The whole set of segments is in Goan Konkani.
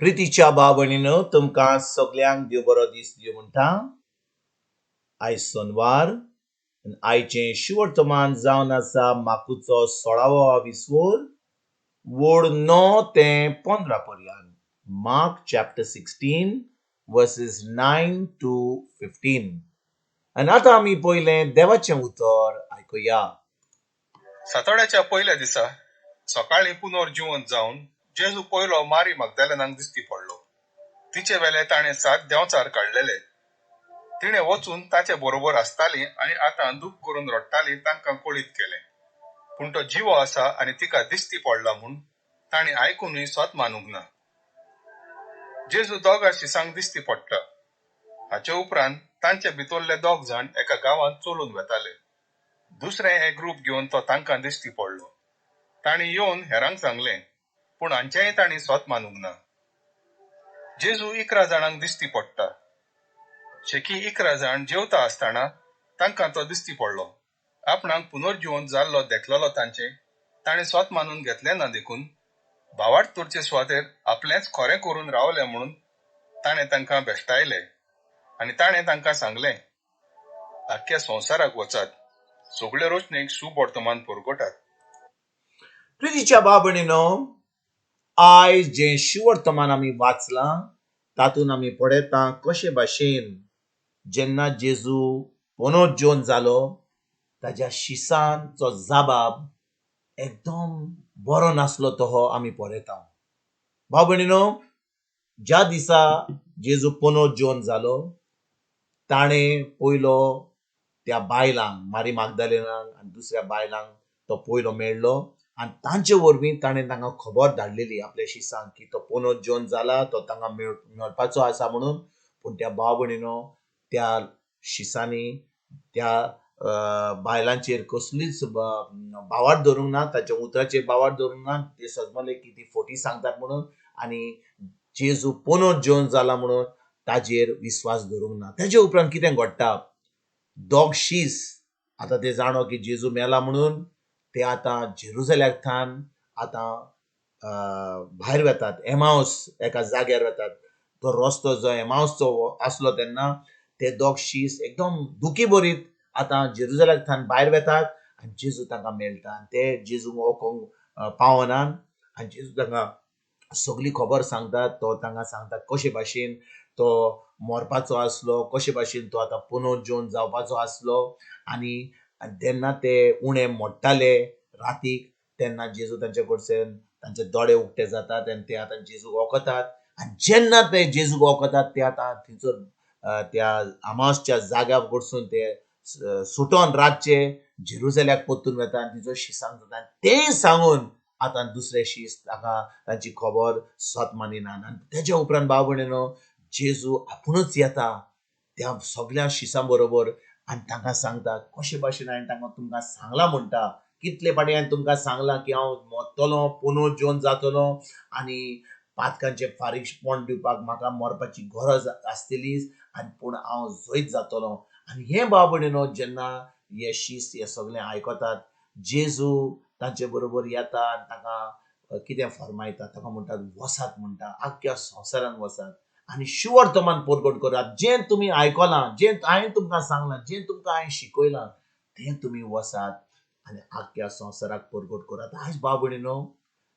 प्रितीच्या भाव भयणीनो, तुमकां सगल्यांक देव बरो दीस दिवं म्हणटा. आयज सोनवार आनी आयचें शिवर्तमान जावन आसा माकुचो सोळावो विसवोर, वोड 9 ते 15 पर्यंत. Mark chapter 16 verses 9 to 15. आनी आतां आमी पयलें देवाचें उतर आयकुया. सातोड्याच्या पयल्या दिसा सकाळीं पुनर्जिवंत जावन जेजू पयलो मारी मागदालेनाक दिश्टी पडलो. तिचे वेले ताणें 7 देंवचार काडलेले. तिणें वचून ताचे बरोबर आसताली आनी आतां दूख करून रडटाली तांकां कळीत केलें. पूण तो जिवो आसा आनी तिका दिश्टी पडला म्हूण तांणी आयकुनूय स्वत मानूंक ना. जेजू दोगां शिसांक दिश्टी पडटा. हाचे उपरांत तांचे भितरले 2 जाण एका गांवांत चलून वेताले. दुसरें एक रूप घेवन तो तांकां दिश्टी पडलो. तांणी येवन हेरांक सांगलें, पूण हांचेंय तांणी स्वत मानूंक ना. जेजू 11 जाणांक दिश्टी पडटा. शेकी 11 जाण जेवता आसतना तांकां तो दिश्टी पडलो. आपणाक पुनर्जिवंत जाल्लो देखलेलो तांचें ताणें स्वत मानून घेतलें ना, देखून भावार्थ करचे सुवातेर आपलेंच खरें करून रावलें म्हणून ताणें तांकां भेश्टायले. आनी ताणें तांकां सांगलें, आख्ख्या संवसाराक वचात, सगळे रोशणेक सुवर्तमान परगटात. प्रितीच्या भाव भयणीनो, आयज जें शिवर्तमान आमी वाचलां तातूंत आमी पळयता कशे भाशेन जेन्ना जेजू पुनर्जिवन जालो ताज्या शिसांचो जबाब एकदम बरो नासलो तो हो आमी पळयता. भाव भयणीनो, ज्या दिसा जेजू पुनर्जिवन जालो ताणें पयलो त्या बायलांक, मारी मागदालेनाक आनी दुसऱ्या बायलांक तो पयलो मेळ्ळो आनी तांचे वरवीं ताणें तांकां खबर धाडलेली आपल्या शिसांक की तो पुनर्जिवन जाला, तो तांकां मेळपाचो आसा म्हणून. पूण त्या भाव भयणीनो, त्या शिसांनी त्या बायलांचेर कसलीच भावार्थ धरूंक ना, ताच्या उतराचेर भावार्थ धरूंक ना. ते समजले की ती फोटी सांगतात म्हणून आनी जेजू पुनर्जिवन जाला म्हणून ताजेर विस्वास धरूंक ना. ताजे उपरांत कितें घडटा, 2 शीस आतां ते जाणो की जेजू मेला म्हणून ते आतां जेरुजलेमाक थावन आतां भायर वेतात, एमावस एका जाग्यार वेतात. तो रस्तो जो एमावसचो आसलो तेन्ना ते 2 शीस एकदम दुखी भरीत आतां जेरुजलेमाक थावन भायर वेतात आनी जेजू तांकां मेळटा. आनी ते जेजूक वळखूंक पावनात आनी जेजू तांकां सगली खबर सांगतात. तो तांकां सांगता कशे भाशेन तो मरपाचो आसलो, कशे भाशेन तो आतां पुनर्जिवन जावपाचो आसलो. आनी तेन्ना ते उणें मोडटाले रातीक, तेन्ना जेजू तांचे कडच्यान तांचे दोळे उक्ते जातात आनी ते आतां जेजूक वळखतात. आनी जेन्ना ते जेजूक वळखतात ते आतां थंयसर त्या आमासच्या जाग्या कडसून ते सुटोन रातचे जेरुजलेमाक परतून वेता आनी थंयसर शिसांक जाता. तें सांगून आतां दुसरे शीस ताका तांची खबर सत मानिना. आनी तेज्या उपरांत भाव भयणीनो, जेजू आपुणूच येता त्या सगळ्या शिसां बरोबर आनी तांकां सांगता कशे भाशेन हांवें तांकां तुमकां सांगलां म्हणटा, कितले फावटी हांवें तुमकां सांगलां की हांव मरतलो, पुनर्जिवन जातलो आनी पातकांचें फारीकपण दिवपाक म्हाका मरपाची गरज आसतलीच आनी पूण हांव जैत जातलो. आनी हें भाव भयणीनो, जेन्ना हे शीस हे सगळें आयकतात, जेजू तांचे बरोबर येता आनी तांकां कितें फर्मायता, तांकां म्हणटात वसात म्हणटा, आख्ख्या संवसारान वसात आनी शुवर्तमान परगट करात. जें तुमी आयकलां, जें हांवें तुमकां सांगलां, जें तुमकां हांवें शिकयलां तें तुमी वसात आनी आख्ख्या संवसाराक परगट करात. आयज भाव भयणीनो,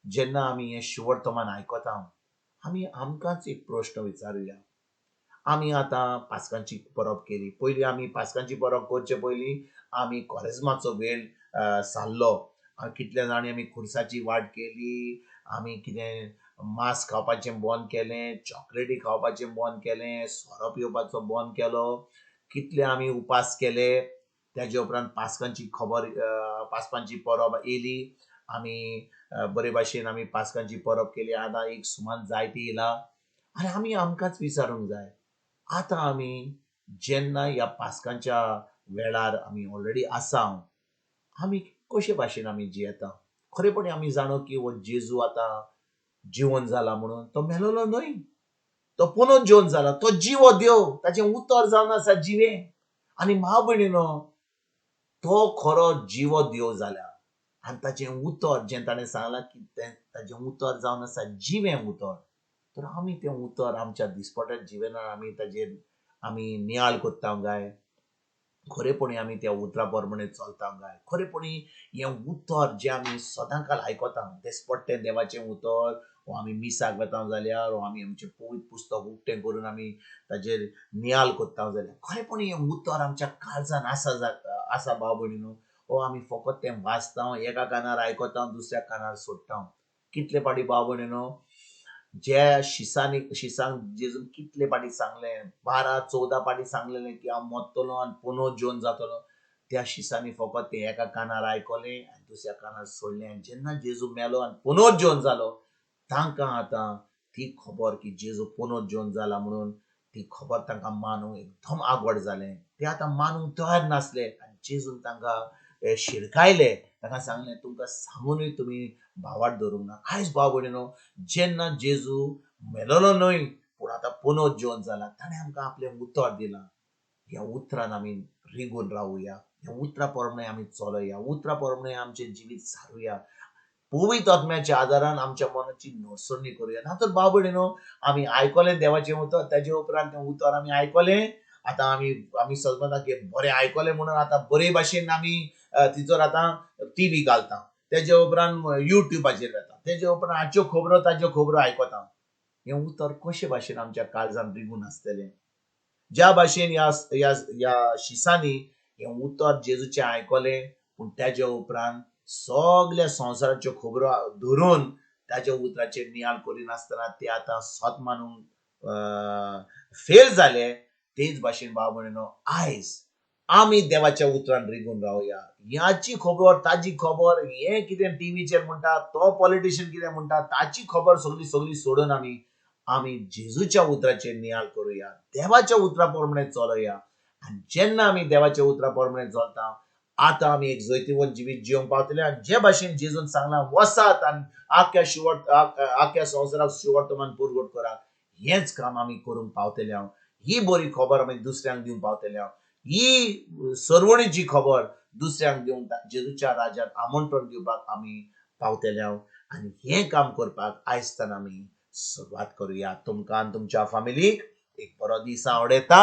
जेन्ना आमी हें शुवर्तमान आयकता आमी आमकांच एक प्रश्न विचारुया. आमी आतां पास्कांची परब केली, पयलीं आमी पास्कांची परब करचे पयलीं आमी कोरेज्माचो वेळ सारलो. कितल्या जाणांनी आमी खुर्साची वाट केली, आमी कितें मांस खावपाचें बंद केलें, चॉकलेटी खावपाचें बंद केलें, सोरो पिवपाचो बंद केलो, कितले आमी उपास केले. तेजे उपरांत पास्कांची खबर, पास्कांची परब येयली, आमी बरे भाशेन आमी पास्कांची परब केली. आतां एक सुमान जायती येयला आनी आमी आमकांच विचारूंक जाय, आतां आमी जेन्ना ह्या पास्कांच्या वेळार आमी ऑलरेडी आसा, आमी कशे भाशेन आमी जियेता? खरेपणी आमी जाणो की हो जेजू आतां जिवन जाला म्हणून, तो मेलोलो न्हय, तो पुनर्जिवन जाला, तो जिवो देव, ताचें उतर जावन आसा जिवें. आनी मा भयणीनो, तो खरो जिवो देव जाला आनी ताचें उतर जें ताणें सांगलां की तें ताचें उतर जावन आसा जिवें उतर. तर आमी तें उतर आमच्या दिसपट्या जिवनान आमी ताजेर आमी नियाळ करता काय? खरेपणी आमी त्या उतरा प्रमाणे चलता काय? खरेपणी हें उतर जें आमी सदांकाल आयकता, दिसपट्टें देवाचें उतर, वो आमी मिसाक वता जाल्यार, वो आमी आमचें पवित्र पुस्तक उक्तें करून आमी ताजेर नियाळ करता जाल्यार, खरेपणी हें उतर आमच्या काळजान आसा आसा भाव भयणीनो? वो आमी फकत तें वाचता, एका कानार आयकता, दुसऱ्या कानार सोडटा? कितले फावटी भाव भयणीनो, ज्या शिसांनी शिसांक जेजून कितले फावटी सांगलें, 12-14 फावटी सांगलेलें की हांव मरतलो आनी पुनोर जिवन जातलो, त्या शिसांनी फकत तें एका कानार आयकलें आनी दुसऱ्या कानार सोडलें. आनी जेन्ना जेजू मेलो आनी पुनोर जिवन जालो, तांकां आतां ती खबर की जेजू पुनोर जिवन जाला म्हणून ती खबर तांकां मानूंक एकदम आवड जालें. ते आतां मानूंक तयार नासले आनी जेजून तांकां शिडकायले, तांकां सांगलें, तुमकां सांगूनय तुमी भावार्थ धरूंक ना. आयज भाव भयणीनो, जेन्ना जेजू मेलोलो न्हय पूण आतां पुनोर जिवन जाला, ताणें आमकां आपलें उतर दिलां. ह्या उतरान आमी रिगून रावया, ह्या उतरा प्रमाणे आमी चलोया, उतरा प्रमाणे आमचें जिवीत सारुया, पवित्र आत्म्याच्या आदारान आमच्या मनाची नडसणी करुया. ना तर भाव भयणीनो, आमी आयकलें देवाचें उतर, ताजे उपरांत तें उतर आमी आयकलें, आतां आमी आमी समजता की बरें आयकलें म्हणून आतां बरे भाशेन आमी तिचोर आतां टिवी घालता, तेजे उपरांत युट्यूबाचेर वता, तेजे उपरांत हाच्यो खबरो ताच्यो खबरो आयकता. हें उतर कशे भाशेन आमच्या काळजान रिगून आसतलें? ज्या भाशेन ह्या ह्या ह्या शिसांनी हें उतर जेजूचें आयकलें, पूण तेज्या उपरांत सगल्या संवसाराच्यो खबरो धरून ताज्या उतराचेर नियाळ करिनासतना ते आतां सत मानूंक फेल जाले. तेच भाशेन भाव भयणीनो, आयज आमी देवाच्या उतरान रिगून रावया. ह्याची खबर ताजी खबर, हें कितें टिवीचेर म्हणटा, तो पॉलिटिशियन कितें म्हणटा, ताची खबर सगळी सगळी सोडून आमी आमी जेजूच्या उतराचेर नियाळ करुया, देवाच्या उतरा प्रमाणे चलोया. आनी जेन्ना आमी देवाच्या उतरा प्रमाणे चलता, आतां आमी एक जैतिवंत जिवीत जिवंक पावतले. आनी जे भाशेन जेजून सांगलां, वसात आनी आख्या शिवट आख्या संवसाराक शिवर्तमान पुरगट करात, हेंच काम आमी करूंक पावतले. हांव ही बरी खबर आमी दुसऱ्यांक दिवंक पावतले. हांव ही सरवणीची खबर दुसऱ्यांक दिवंक, जेजूच्या राज्यात आमंत्रण दिवपाक आमी पावतले. हांव आनी हें काम करपाक आयजतान आमी सुरवात करुया. तुमकां आनी तुमच्या फामिलीक एक बरो दीस आवडयता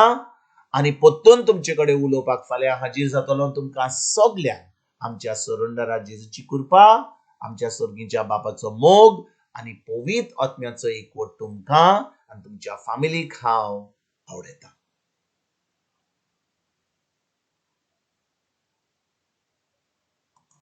आनी परतून तुमचे कडेन उलोवपाक फाल्यां हाजीर जातलो. तुमकां सगल्यांक आमच्या सरुंडरा जेजूची कृपा, आमच्या सर्गीच्या बापाचो मोग आनी पवित्र आत्म्याचो एकवट तुमकां आनी तुमच्या फामिलीक हांव आवडयता.